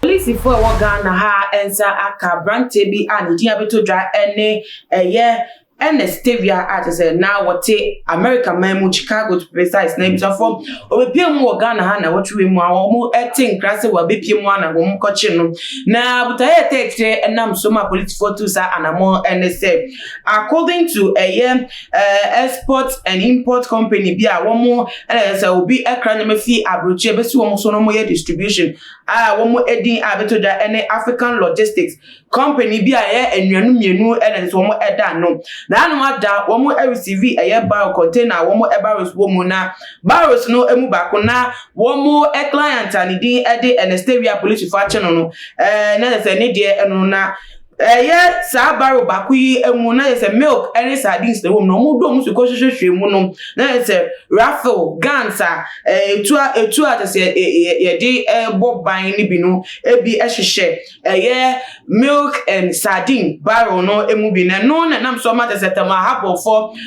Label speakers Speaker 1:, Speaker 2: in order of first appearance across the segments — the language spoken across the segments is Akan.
Speaker 1: Polisifoɔ a ɛwɔ Ghana ha nsa aka aberanteɛ bi a ne din abɛtɔ dwa ne ɛyɛ Ernest Tawia a kyerɛ sɛ na wɔte America man mu Chicago to be precise. Na abusuafoɔ wɔbɛpue mu wɔ Ghana ha na wɔtwe wei mu a wɔte nkra sɛ wɔabɛpue mu a na wɔkɔkye no. Na botaeɛ a ɛtɛ akyire nam so ma polisifoɔ tu saa anammɔn ne sɛ according to ɛyɛ export and import company bi a wɔn ɛna sɛ obi kra nneɛma fi aburokyire bɛsi wɔn so na wɔyɛ distribution a wɔn edin a bɛtɔ dwa ne African Logistics company bi a ɛyɛ anuanom mmienu na ɛsɛ sɛ wɔn ɛda ano. Na anom ada wɔn receive ɛyɛ barrel container a wɔn barrels wɔ mu na barrels no mu baako na wɔn client a ne din de Ernest Awia polisifo akye no no ɛɛ na ɛsɛ ne deɛ ɛno na ɛyɛ saa barrel baako yi mu na yɛ sɛ milk ne sardines na ɛwɔ mu na wɔn do wɔn so kɔhwehwɛhwɛ mu no na yɛ sɛ rifle guns a etu a etu a kyerɛ sɛ yɛde bɔ ban no bi no ebi hyehyɛ ɛyɛ milk and sardine barrel no mu bi na ɛno na ɛnam so ama kyerɛ sɛ Tema harbourfoɔ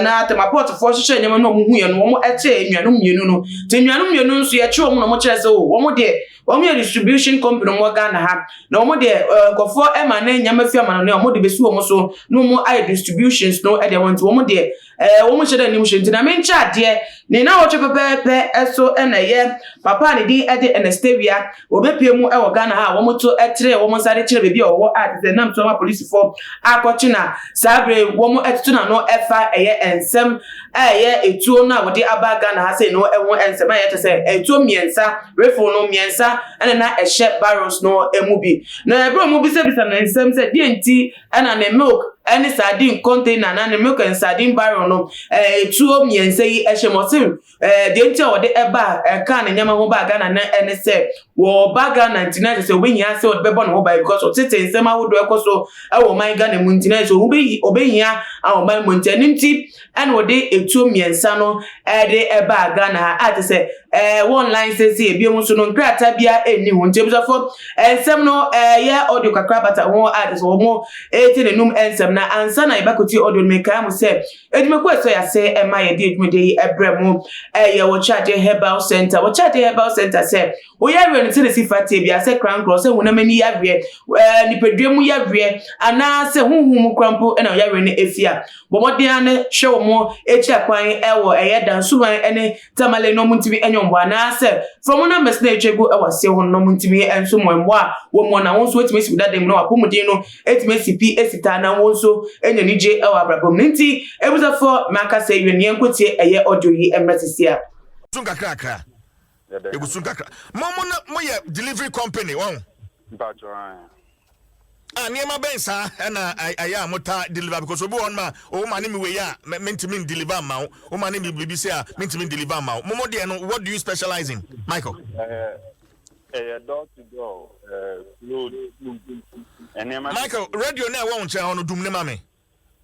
Speaker 1: na Tema portfoɔ hyehyɛ nneɛma no a wɔn hu yɛ no wɔn kyerɛ nnuanom mmienu no te nnuanom mmienu nso yɛkyerɛ wɔn na wɔn kyerɛ sɛ o wɔn deɛ Wɔn yɛ distribution company wɔn wɔ Ghana ha na wɔn deɛ nkurɔfoɔ ɛma ne nneɛma fi amanɔne a wɔn de bɛsi wɔn so na wɔn ayɛ distributions no ɛdeɛ wɔn nti wɔn deɛ ɛɛ wɔn nhyɛ dɛ anim hyɛ nti na menkyɛ adeɛ ne na wɔtwe pɛpɛɛpɛ ɛso ɛna ɛyɛ papa a ne din ɛde Ernest Awia wɔbɛpie mu ɛwɔ Ghana ha a wɔn to ɛkyerɛ wɔn nsa de kyerɛ baabi a wɔwɔ a te sɛ nam so ama polisifoɔ akɔkye na saa bere wɔn ɛtoto n'ano ɛfa ɛyɛ nsɛm a ɛyɛ etuo no a wɔde aba Ghana ha sei no ho nsɛm a ɛyɛ kyɛ sɛ etuo mmiɛnsa, rifle no mmiɛnsa ɛna na ɛhyɛ barrels no mu bi. Na ɛberɛ a wɔbisabisa no nsɛm sɛ deɛ nti ɛna ne milk ɛne sardine container anaa ne milk and sardine barrel no etuo mmiɛnsa yi ɛhyɛ mu, ɔse deɛ nti a wɔde ɛba ɛka ne nneɛma ho baa Ghana no ɛne sɛ wɔba Ghana nti na kyerɛ sɛ wɔbɛhia sɛ wɔde bɛbɔ ne ho ban because ɔtete nsɛm ahodoɔ ɛkɔ so ɛwɔ ɔman Ghana mu nti na kyerɛ sɛ ɔbɛhia ahoban mu nti ɛno nti ɛna wɔde etuo mmiɛnsa no ɛde ɛbaa Ghana ha a kyerɛ sɛ wɔn license ebiom nso no nkrataa biara ɛnni ho. Nti abusuafoɔ, nsɛm no ɛyɛ audio kakra bata ho a kyerɛ sɛ wɔn ɛreti n'anum nsɛm. Na ansa na yɛbɛkɔti audio no, mekae mo sɛ edwumakuo ɛsɔ yɛase ɛma yɛde edwumadie yi ɛbrɛ mo ɛyɛ Wɔkyɛ Herbal Center. Wɔkyɛ Herbal Center sɛ woyɛ awerɛ no sɛ ne si fa tie bia sɛ krankorɔ sɛ honam ani yareɛ, nipadua mu yareɛ anaasɛ honhom mu kora mpo ɛna yareɛ no efi a, bɔ mmɔden ara ne hwɛ wɔn akyi akwan ɛwɔ ɛyɛ Dansoman ne Tamale na wɔn ntumi nyɛ wɔn anaasɛ from wɔn numbers na atwa gu ɛwɔ aseɛ hɔ no na wɔn ntumi nso mo mmoa a wɔn mu na wɔn nso atumi asi dada mu na wɔapɔmuden no atumi asi pi asi taa na wɔn nso anya anigye ɛwɔ abrabɔ mu. Ne nti ebusafoɔ, maka sɛ ewie no yɛn nkotie ɛyɛ audio yi mmerɛ sisi a.
Speaker 2: So nkakrakra egu so nkakra mo mo na mo yɛ delivery company wɔn a nneɛma bɛn saa ɛna ɛyɛ a mo ta deliver? Because obi wɔ hɔ nom a o ma ne mi wei a mentumi n deliver ma wo, o ma ne mi biribi sɛ a mentumi n deliver ma wo. Mo mo deɛ no, what do you specialize in, Michael?
Speaker 3: Ɛyɛ door to door, clothes, food, nneɛma.
Speaker 2: Michael, radio na ɛwɔ wo nkyɛn hɔ no, dum ne ma me.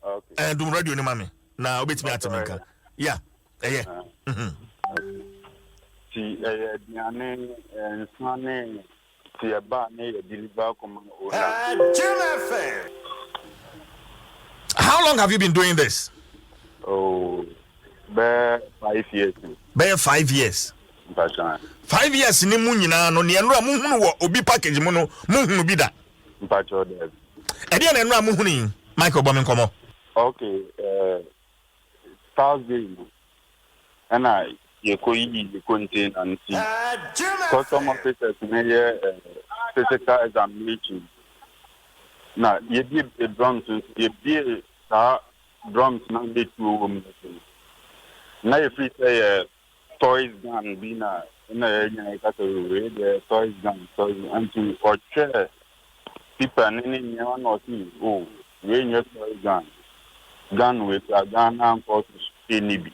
Speaker 3: Okay.
Speaker 2: Dum radio ne ma me na wobɛtumi ate me nka ya ɛyɛ.
Speaker 3: Ti ɛyɛ aduane, nsa ne ti ɛba ne yɛ deliver kɔma owner.
Speaker 4: Jim FM.
Speaker 2: How long have you been doing this?
Speaker 3: Oh, bɛɛ 5 years.
Speaker 2: Bɛyɛ 5 years?
Speaker 3: Mpatwa.
Speaker 2: 5 years ni mu nyinaa no, neɛ nnora muhunu wɔ obi package mu no, muhunu bi da?
Speaker 3: Mpatwa, dɛbi.
Speaker 2: Ɛdeɛ na nnora muhunu yi, Michael, bɔ me nkɔmmɔ.
Speaker 3: Okay, Thursday no ɛna yɛkɔ yi yɛ container nti custom officers ne yɛ physical examination na yɛbie drums nso, yɛbie saa drums na ne tuo wɔ mu no so no na yɛfiri sɛ yɛ toys gun bi na ɛna yɛnya yɛka sɛ wei deɛ toys gun, toys gun, nti ɔtwɛ paper ne ne nneɛma na ɔse o wei nyɛ toy gun, gun wei kura Ghana forces ɛni bi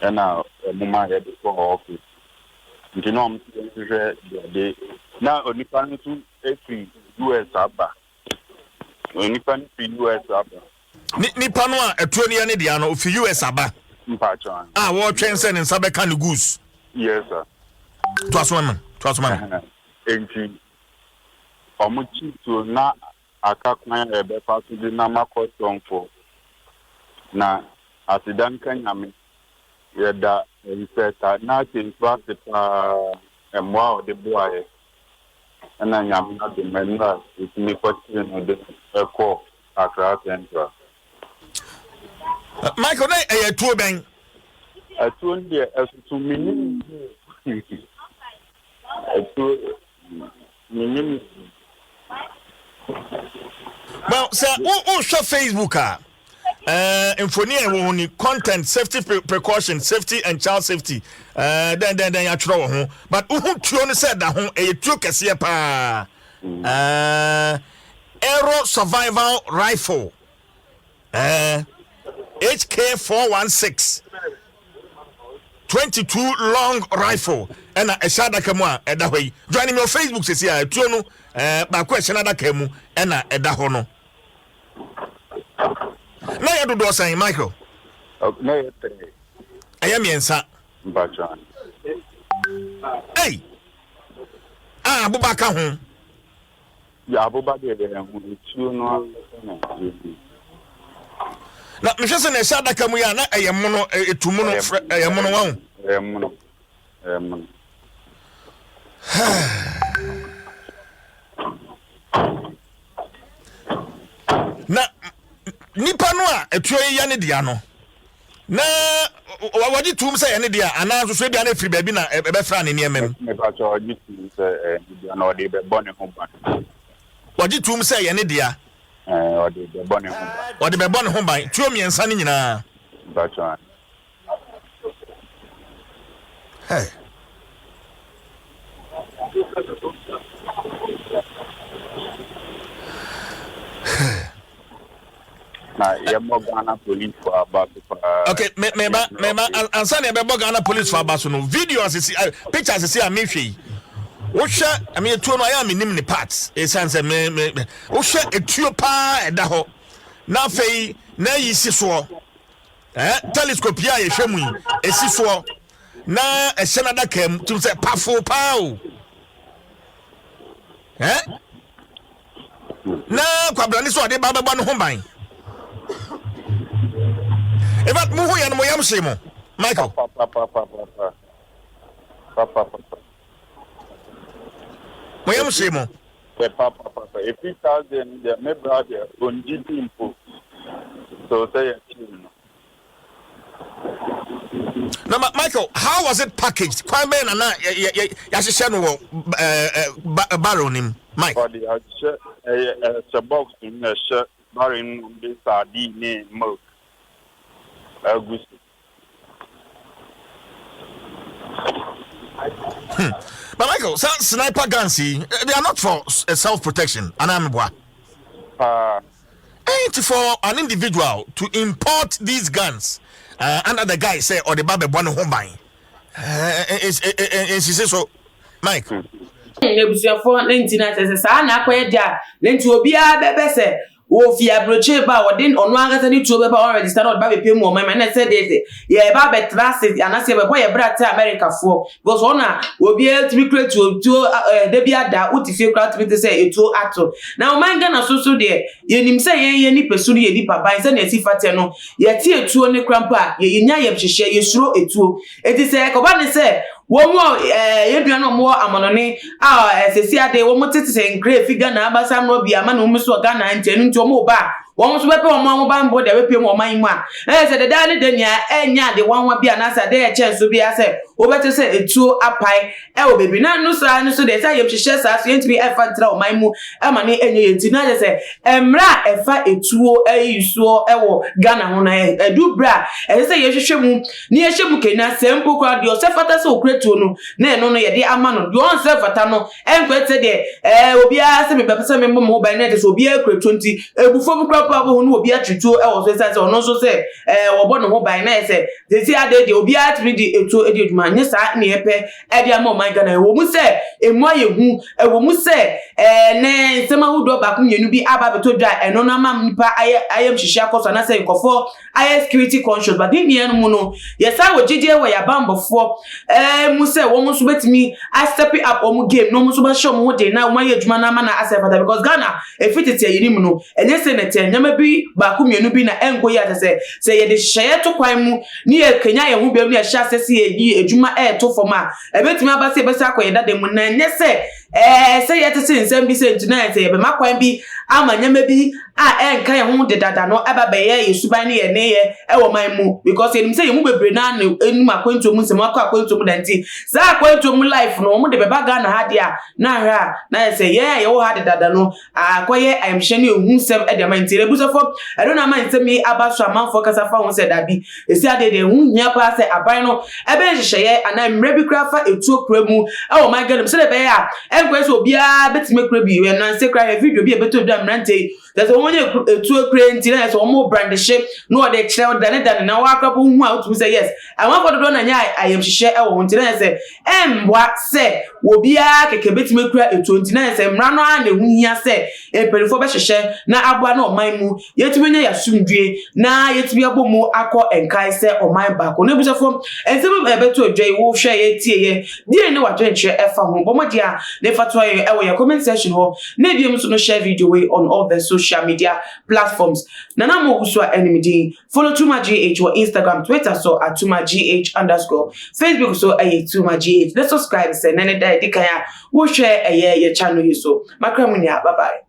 Speaker 3: ɛna ɔmo ma yɛde kɔ office nti na ɔmo sɛ yɛnhwehwɛ deɛ de na onipa no nso efiri US aba, onipa no firi US aba.
Speaker 2: Nipa no a ɛtuo no yɛ ne dea no ofi US aba?
Speaker 3: Mpatsɔ.
Speaker 2: A wɔretwɛn sɛ ne nsa bɛka ne goods?
Speaker 3: Yes sir.
Speaker 2: To aso ma me, to aso ma me.
Speaker 3: Nti ɔmo kyi tuo na aka kwan a yɛbɛfa so de nam akɔ sɔnfo na aseda nka Nyame, yɛda Inspector Nartey nso ase paa, mmoa a ɔde boaeɛ. Ɛna Nyame adom ɛnora yɛtumi kɔkyere no de no kɔɔ Accra Central.
Speaker 2: Michael, na ɛyɛ atuo bɛn?
Speaker 3: Atuo no deɛ ɛsoso menim atuo menim.
Speaker 2: Well, sɛ wohwɛ Facebook a mfoni a ɛwɔ ho ni content safety precaution safety and child safety dɛn dɛn dɛn yɛatwerɛ wɔ ho but wohu tuo no sɛ ɛda ho ɛyɛ tuo kɛseɛ paa aero survival rifle HK 416 22 long rifle ɛna ɛhyɛ adaka mu a ɛda hɔ yi. Join me on Facebook sisi a etuo no baako ɛhyɛ n'adaka mu ɛna ɛda hɔ no. Na yɛ dodoɔ sɛn, Michael?
Speaker 3: Na yɛ three.
Speaker 2: Ɛyɛ mmiɛnsa.
Speaker 3: Mpatsɔ.
Speaker 2: Ei! A aboba ka ho.
Speaker 3: Yɛ aboba deɛ yɛ ho etuo no ankasa na yɛdi.
Speaker 2: Na mehwɛ sɛ na ɛhyɛ adaka mu yi a na ɛyɛ mono etu mono frɛ ɛyɛ mono wɔn.
Speaker 3: Ɛyɛ mono ɛyɛ mono.
Speaker 2: Na nipa no a etuo yi yɛ ne dea no na wɔgye tuum sɛ yɛ ne dea anaa nso so ebia na efiri baabi na ɛbɛfra ne nneɛma mu.
Speaker 3: Mepakyɛ ɔgye tuum sɛ ɛyɛ ne dea na ɔde bɛbɔ ne ho ban.
Speaker 2: Wɔgye tuum sɛ ɛyɛ ne dea.
Speaker 3: Ɛɛ ɔde bɛbɔ ne ho ban.
Speaker 2: Ɔde bɛbɔ ne ho ban tuo mmiɛnsa no nyinaa.
Speaker 3: Mepakyɛ.
Speaker 2: Hey.
Speaker 3: Na yɛmmɔ Ghana police fo aba so paa.
Speaker 2: Okay, me me ba me ba ansa na yɛbɛbɔ Ghana police fo aba so no video asisi uh, picture asisi a mehwɛ yi. Wohwɛ ɛmi etuo no ayɛ a menim ne parts esan sɛ me me wohwɛ etuo paa ɛda hɔ na afei na ayi si soɔ eh, telescope yi a yɛhwɛ mu yi esi soɔ na ɛhyɛ n'adaka mu tum sɛ pafo paa o eh? Na kwabrane sɛ ɔde ba bɛbɔ ne ho ban. In fact, mo ho yɛ no mo yam hye mo, Michael. Mo yam hye mo.
Speaker 3: Papapapa efi saa deɛ no deɛ me bra deɛ ɔngye di mpo so sɛ yɛkyee no.
Speaker 2: Na Michael, how was it packaged? Kwan bɛn na na yɛahyehyɛ no wɔ barrel no mu, Mike?
Speaker 3: Ɔde ahyɛ ɛyɛ ɛhyɛ box mu na ɛhyɛ barrel no mu de sardine ne milk agu so.
Speaker 2: But Michael, some sniper guns, they are not for self protection. Anaa meboa. Ain't for an individual to import these guns under the guise sɛ ɔde ba bɛbɔ ne ho ban. Nsisi so, Mike.
Speaker 1: Abusuafoɔ ne nti na kyerɛ sɛ saa na akɔyɛ deɛ a ne nti obiara bɛbɛ sɛ wɔfi aburokyire ba a wɔde ɔno ankasa ne tuo bɛba wɔn register na ɔde ba bɛpɛ mu ɔman mu ɛna sɛ deɛ sɛ yɛba abɛtena ase anaasɛ yɛbɛbɔ yɛ bra te Amerikafoɔ because wɔn na obiara tumi kura tuo tuo ɛɛ da bi ada wote fie koraa tumi te sɛ etuo ato na ɔman Ghana so so deɛ yɛnim sɛ yɛn yɛn nipa su no yɛ nipa ban sɛnea ɛsi fa teɛ no yɛte etuo ne kora mpo a yɛnya yɛm hyehyɛ yɛsuro etuo eti sɛ ɛkɔba ne sɛ wɔn a ɛɛ yɛn nua no wɔn wɔ amanɔne a ɛsɛsi ade wɔn tete sɛ nkira efi Ghana abasa mmerɛ bi ama na wɔn so wɔ Ghana nti ɛno nti wɔn ba a wɔn nso bɛpɛ wɔn ahobanbɔ de abɛpue mu ɔman yi mu a, na kyerɛ sɛ deda ne da nea ɛnyɛ ade nwanwa bi anaasɛ ade a ɛkyɛn so biara sɛ wobɛte sɛ etuo apae wɔ baabi. Na ɛno saa no nso deɛ, sɛ ayamhyehyeɛ saa so yɛntumi mfa ntra ɔman mu ma no nyɛ yie nti, na kyerɛ sɛ mmara a ɛfa etuo ayi soɔ wɔ Ghana ho no, ɛdu berɛ a ɛsɛ sɛ yɛhwehwɛ mu na yɛhyɛ mu kena, sɛ mpo koraa deɛ ɔsɛ fata sɛ ɔkura tuo no, na ɛno no yɛde ama no, deɛ ɔnsɛ fata no, Ɛnkɔyɛ te sɛ deɛ ɛɛ obiara sɛ mebɛpɛ sɛ mebɔ me ho ban na ɛte sɛ obiara kura tuo nti abufuo bi koraa po a wobɛhu no obi atwe tuo wɔ so ɛsiane sɛ ɔno nso sɛ ɛɛ wɔbɔ ne ho ban na ɛyɛ sɛ seesei adeɛ deɛ obiara tumi de etuo di adwuma nyɛ saa na yɛpɛ ɛde ama ɔman Ghana ɛwɔ mu sɛ emu ayɛ hu ɛwɔ mu sɛ ɛɛ nɛ nsɛm ahodoɔ baako mmienu bi aba abɛtɔ dwa a ɛno no ama nnipa ayɛ ayɛ nhyehyɛ akɔ so anaasɛ nkurɔfoɔ ayɛ security conscious but ne nyinaa no mu no yɛsan wɔ gyidie wɔ yɛn abanbɔfoɔ eh, mu sɛ wɔn nso bɛtumi a step up wɔn game na wɔn nso bɛhyɛ wɔn ho den na wɔn ayɛ adwuma no ama no asɛ fata because Ghana ɛfiri tete a yɛnim no ɛnyɛ sɛ na ɛteɛ nneɛma bi baako mmienu bi na ɛnkɔ yi akyɛ sɛ sɛ yɛde nhyehyɛeɛ to kwan mu ne yɛkanya yɛn ho biam ne yɛhyɛ aseɛ sɛ yɛyi adwuma ɛɛto fam a ɛbɛtumi aba sɛ yɛbɛsɛ akɔ yɛn dada mu na ɛnyɛ sɛ. Ɛɛ sɛ yɛtete nsɛm bi sɛ nti na sɛ yɛbɛma kwan bi ama nneɛma bi a ɛnka yɛn ho dedada no ɛba bɛyɛ yɛ suban ne yɛn nneyɛ ɛwɔ man mu, because yɛnim sɛ yɛn mu bebree naa na enum akwantuo mu nsɛm, akɔ akwantuo mu da. Nti saa akwantuo mu life no, wɔn de bɛba Ghana ha deɛ a, na ahwɛ a na yɛ sɛ yɛn a yɛwɔ ha dedada no akɔyɛ ayamhyɛ ne ehu nsɛm ɛde ama. Nti ebusafo, ɛno na ama nsɛm yi aba so. Amanfoɔ kasa fa ho sɛ dabi, esi adeɛ deɛ, ɛho hia paa sɛ aban no ɛbɛyɛ nhyehyɛeɛ anaa mmerɛ bi koraa fa etuo kura mu ɛwɔ man Ghana mu, sɛdeɛ ɛbɛyɛ a ɛnkɔyɛ sɛ obiara bɛtumi kura bi. Nanse kura yɛ video bi a ɛbɛtɔ dwa, mmeranteɛ yi kyerɛ sɛ wɔn nyɛ etuo kura, nti na yɛ sɛ wɔn brandehye na wɔde kyerɛ dane dane na wɔakora po hu a wotumi sɛ yes, amanfoɔ dodoɔ na nyɛ ayamhyehyɛ ɛwɔ ho. Nti na yɛ sɛ ɛmboa sɛ obiara kɛkɛ bɛtumi kura etuo. Nti na yɛ sɛ mmara no ara na ɛho hia sɛ mpanimfoɔ bɛhyehyɛ na aboa na ɔman mu yɛtumi nya yɛasomdwe na yɛtumi abɔ mu akɔ nkae sɛ ɔman baako. Na ebusafo, nsɛm ɛbɛto adwa yi, wohwɛ yɛ tie yɛ deɛ ne wadwenkyerɛ ɛfa ho, bɔ mmɔden a ne fa to ayɛ ɛwɔ yɛ comment section hɔ. Na ebien nso no, share video wei on all the social media platforms. Nana Mo Owusu a ɛnim din. Follow Tuma GH wɔ Instagram, Twitter so atuma GH_, Facebook so ɛyɛ Tuma GH, na subscribe sɛ nane da ɛdi kan a wohwɛ ɛyɛ yɛ channel yi so. Makra mu nia, bye bye.